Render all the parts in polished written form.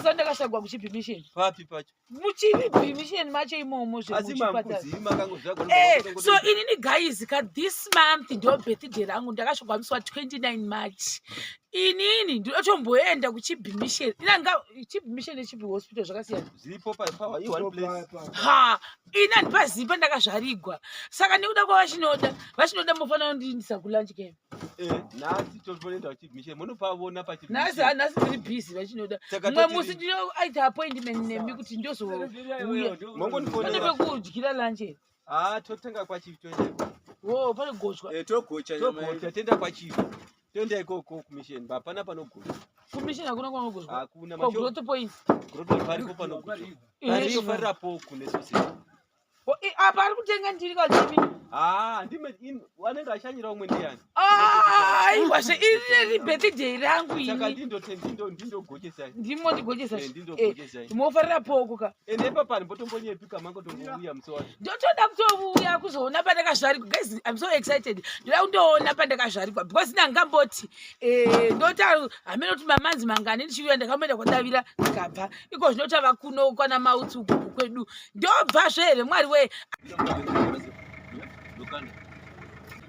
Moziva ndakasvagwa kuChibi Mission. Papi pacho? MuChibi Mission macho imomo zvemuchipatara. Eh, so inini guys ka this month ndo birthday rangu ndakasvagwa musi wa 29 March. Inini ndinotomboenda kuChibi Mission. Inanga Chibi Mission neChibi Hospital zvakasiyana. Zviripo pa pa one place. Ha, ini handipazivi pandakazvarigwa. Saka nekuda kwavachinoda, vachinoda mofanira kundiindisa kulunch camp. Eh, nhasi totoenda kuchibmission munopavona pachibnhasi nhasi ndiri busy vachinoda mumwe musi ndinoaita appointment nemi kuti ndozouya pane pekudyira lunch here? Ah, totenga kwachief toenda. Wo, pane gochwa. Eh, togocha nyama. Togocha toenda kwachief. Toenda ikoko kumission, hapana panogochwa. Kumission hakuna kwanogochwa. Hakuna masho. Growth point. Growth point paripo panogochwa. Paripo poko nesausage. Apa ari kutenga ndiri kachimi. Ah, ndime wanenge ashanyira umwe ndiyani? Ah, aiwa zve iri riri birthday rangu ini. Saka ndindo ndindo ndindogochesa. Ndimo ndigochesa. Eh, ndindogochesa. Eh, mofarira poko ka. Ende ipapa ndimbotombonyepi kama ngotombouya musi wacho. Ndotoda kutouya kuzoona pandakazvarigwa. Guys, I'm so excited. Ndoda kundoona pandakazvarigwa because ndangamboti eh ndota hameno kuti mamanzi mangani ndichiuya ndakamboenda kwadavira ndikabva. Iko zvino tava kuno kwana Mautsi uku kwedu. Ndobva zve here Mwari wee.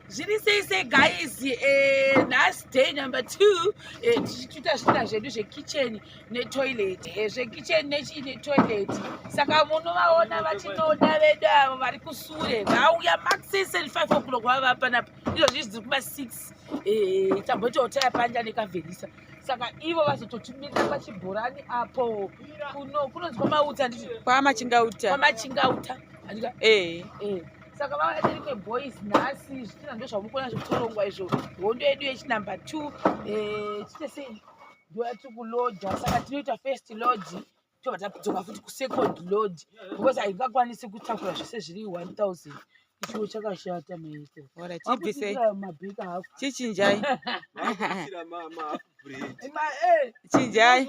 Zviri sei sei guys, eh, nhasi day number 2 eh, tichituta zvitina zvedu zvekitchen netoilet eh, zvekitchen nechii netoilet. Saka munovaona vachinoda vedu avo vari kusure vauya maxis and 5 o'clock vava panapa izvozvi zviri kuma 6 eh, tamboitawo taya panja nekavherisa saka ivo vazototimirira pachibhorani apo kuno kunonzi kwamautsa handiti kwamachingauta kwamachingauta handika eh eh saka vavaderike boys nhasi zvitina ndozvamukona zvekutorongwa izvo hondo yedu yechinumber 2 eh chite sei ndoyatiri kulodha saka tinoita first load tobva tadzoka futi kusecond load because haingakwanisi kutakura zvese zviri 1000 ichiwo chakashata maitibvisei mabheka hafu chichinjai chinjai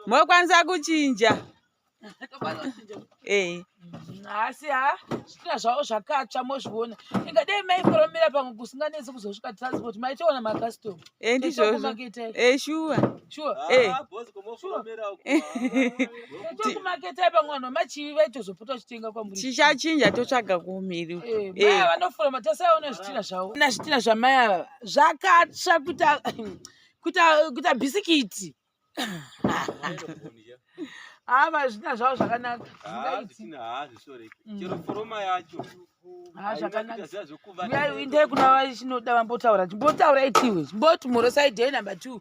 mokwanisa kuchinja Eh. Asi ha zvitina zvavo zvakatsva mozviona. Inga dai maikoromera pamwe kusinganetsi kuzosvika transport maitoona makastoma. Eh ndizvozvo. Eh shuwa. Shuwa. Eh. Ah, boss komoforomera uko. Tokumaketai pamwe vanhu vemachivi vaitozopota vachitenga kwamuri. Tichachinja totsvaga kumhiri. Eh, mai ava vanoforoma tasaona zvitina zvavo. Na zvitina zvamai ava zvakatsva kuita kuita kuita bhisikiti. Ava zvitina zvavo zvakanaka. Zvingaiti. Chero foroma yacho. Ah, zvakanaka. Uyai indai kuna vachinoda vambotaura. Chimbotaura itiwe. Chimboti mhorosai day number 2.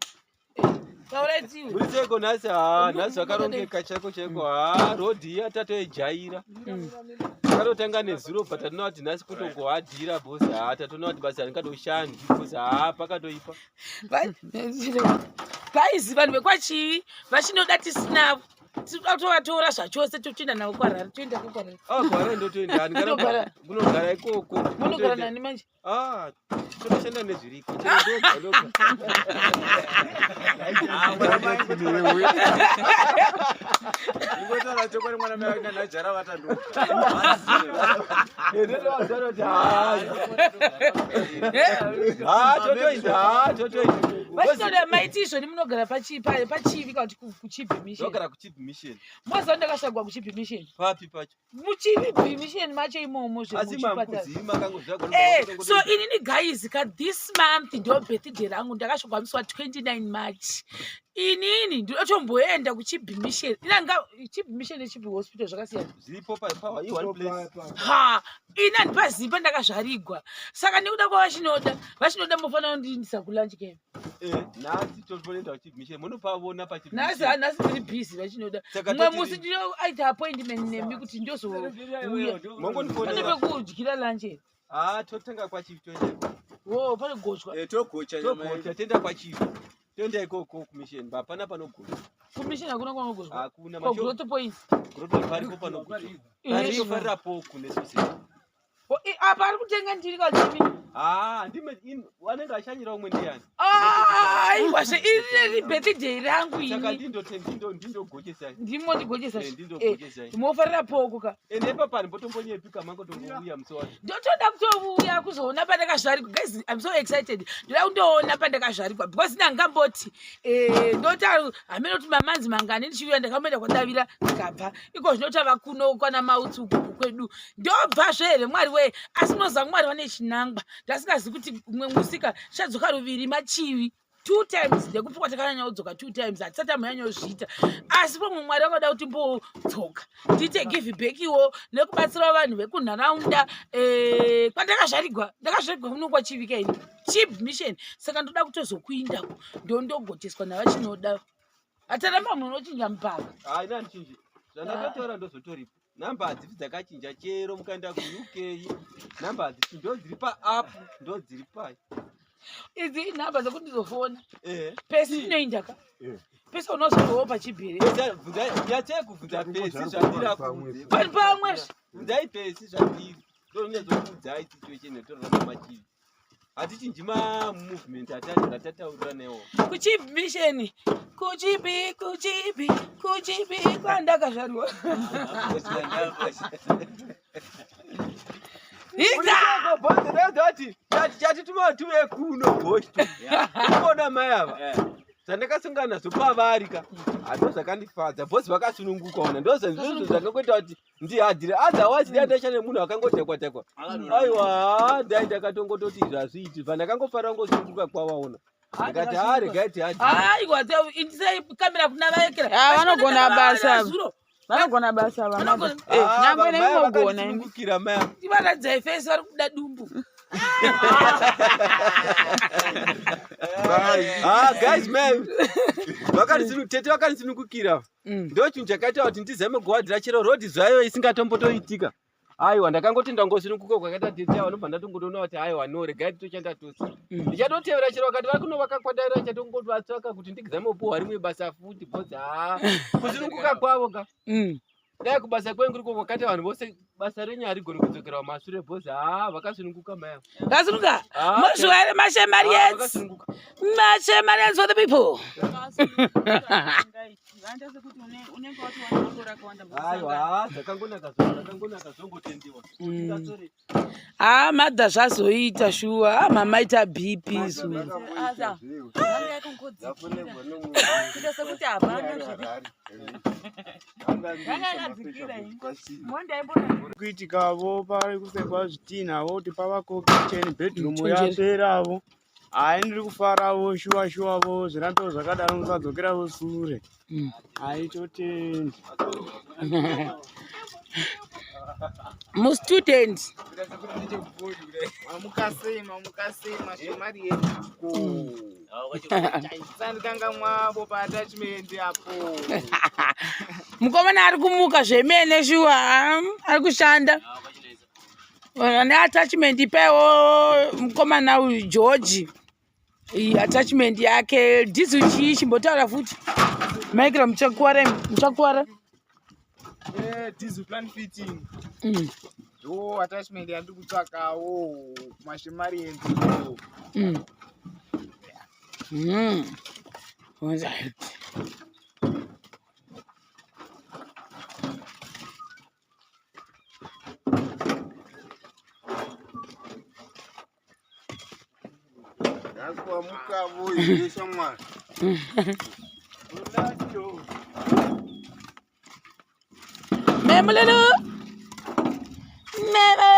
Taura itiwe. Muriseko nhasi haa nhasi zvakarongeka chaiko chaiko haa road iya tatoijaira. Takatotanga nezuro but tatinoona kuti nhasi kutongohadhira boss haa tatoona kuti basa ringatoshandi boss haa pakatoipa. Guys, vanhu vekwachivi vachinoda tisinavo tinoda kutovatora zvachose totoenda navo kwarari toenda kwarari. Ah kwarari ndotoenda Munogara- kunogara ikoko. Munogara nani manje? Ah totoshanda nezviriko. Chero ndoga ndoga. Ingotaura chokwadi mwana mai vake najara vatanduka. Vachinoda maiti izvoni munogara pachivi kana kuti kuchibi mission. Ndogara kuchibi mission. Moziva ndakasvagwa kuchibi mission. Papi pacho? Muchibi mission macho imomo zvemuchipatara. Eh, so inini guys ka this month ndo birthday rangu ndakasvagwa musi wa 29 March. Inini ndinotomboenda kuchibi mission. Inanga chibi mission nechibi hospital zvakasiyana. Zviripo pa one place. Ha, ini handipazivi pandakazvarigwa. Saka nekuda kwavachinoda, vachinoda mofanira kundiindisa kulunch camp. Eh, nhasi totoenda kuchibmission munopavona pachibmission. Nhasi nhasi ndiri busy vachinoda. Mumwe musi ndinoita appointment nemi kuti ndozouya. Mongonifonera. Pane pekudyira lunch here? Ah, totenga kwachief toenda. Wo, pane gochwa. Eh, togocha nyama. Togocha toenda kwachief. Toenda ikoko kumission, hapana panogochwa. Kumission hakuna kwanogochwa. Hakuna masho. Growth point. Growth point paripo panogochwa. Paripo paripo kune sausage. Apa ari kutenga ndiri kachimi. Ah, ndime wanenge ashanyira umwe ndiyani? Ah, aiwa zve iri riri birthday rangu Saka ini. ndindo ndindo ndindogochesa. Ndimondigochesa. Eh, ndindogochesa. Mofarira poko ka. Ende ipapa handimbotombonyepika mangotombouya musi wacho. Ndotoda kutouya kuzoona pandakazvarigwa. Guys, I'm so excited. Ndoda kundoona pandakazvarigwa because ndangamboti eh ndota hameno kuti mamanzi mangani ndichiuya ndakamboenda kwadavira ndikabva. Iko zvino tava kuno kwana Mautsi uku kwedu. Ndobva zve here Mwari wee asi munoziva Mwari vane chinangwa. Ndasingazivi kuti umwe musika chadzoka ruviri machivi. 2 times ndekupi kwatakanyanya kudzoka 2 times hatisati amhanyanya kuzviita asi pamwe Mwari vakada kuti mbodzoka tiite give back iwo nekubatsirawo vanhu vekunharaunda eh, kwandakazvarigwa ndakazvarigwa kuno kwachivika ini chip mission saka ndoda kutozokuindako ndondogoteswa navachinoda hataramba munhu unochinja mupaka Hayi nandichinji. Zvandakataura ndozotoripo. Namba hadzifi dzakachinja chero mukaenda kuUK namba hadzichinji ndo dziri paapp ndo dziri pai. Idzi inhamba dzekuti ndizofona Eh. pesi inoinda ka Eh. pesi unozotowo pachibhere Nyatsei kubvunza pesi zvandiri akuudze. Pari pamwe. Bvunzai pesi zvandiri. Ndonyatsokuudzai situation yatorarama machivi. Hatichinji mamovement atataurira newo. Kuchibi mission kuchibi kuchibi kuchibi kwandakazvarwa Ita! Bhonzi chatituma tuve kuno bhoshtu. Kuona mai ava. Zvandakasangana nazvo pavari ka. Hazvo zvakandifadza. Bhozi vakasununguka ona. Ndozvo zvakangoita kuti ndihadhire. Otherwise dai ndashanda nemunhu akangodhakwa dhakwa. Aiwa, dai ndakatongototi izvi hazviiti. Bva ndakangofara kungosununguka kwavaona. Ndikati haa regai tihadhire. Aiwa, indisai kamera kuna vaekera. Ah, vanogona basa. Zuro. Vanogona basa vamada. Vanogona- Eh, Ah, nyangwe mai nemunogona imi. vakandisunungukira mai ava. Tivaradzai fesi vari kuda dumbu. Ah, guys, man. Tete vakandisunungukira. Ndo chinhu chakaita kuti ndizame kuwadhira chero rodhi zvayo isingatombotoitika. Aiwa, ndakangoti ndangosununguka kwakaita tete ava, ndobva ndatongotoona kuti aiwa no, regai titoshanda tose. Ndichatotevera chero vakati vari kunovaka kwadaira, ndichatongovatsvaka kuti ndigizame kupuhwa rimwe basa futi because haa kusununguka kwavo ka. Dai kubasa kwengu ndiko kwakaita vanhu vose basa renyu harigoni kudzokera kumashure because haa vakasununguka mai ava. Vasununguka. Ah, Mozviwa here ah, mashemarians? vakasununguka. Mashemarians for the people. Aiwa, zvakangonaka zvakangonaka zvongotendiwa. Tingatsore. Ah, madha zvazoita shuwa. Ah, mama ita BP zuro. Kuitikavo pari kupfekwa zvitinha kuti pavako kitchen bedroom Chenjeri. yaperavo. Hai ndiri kufaravo shuwa shuwavo zvirambewo zvakadaro musadzokeravo sure. Hai totenda. Mustudent. Mamuka sei, mamuka sei, mashemari edu. Sandikangamwavo paattachment apo. Mukomana ari kumuka zvemene shuwa. Ah, ari kushanda. Ane attachment ipewo mukomana uyu George. Iyi attachment yake dhizi chii chimbotaura futi. Michael muchakuwara muchakuwara. Diesel plan fitting. Ndo attachment yandiri kutsvakawo kumashemari edu. Alright. Nhasi wamukavo here shamwari? Memo Lulu. Memo.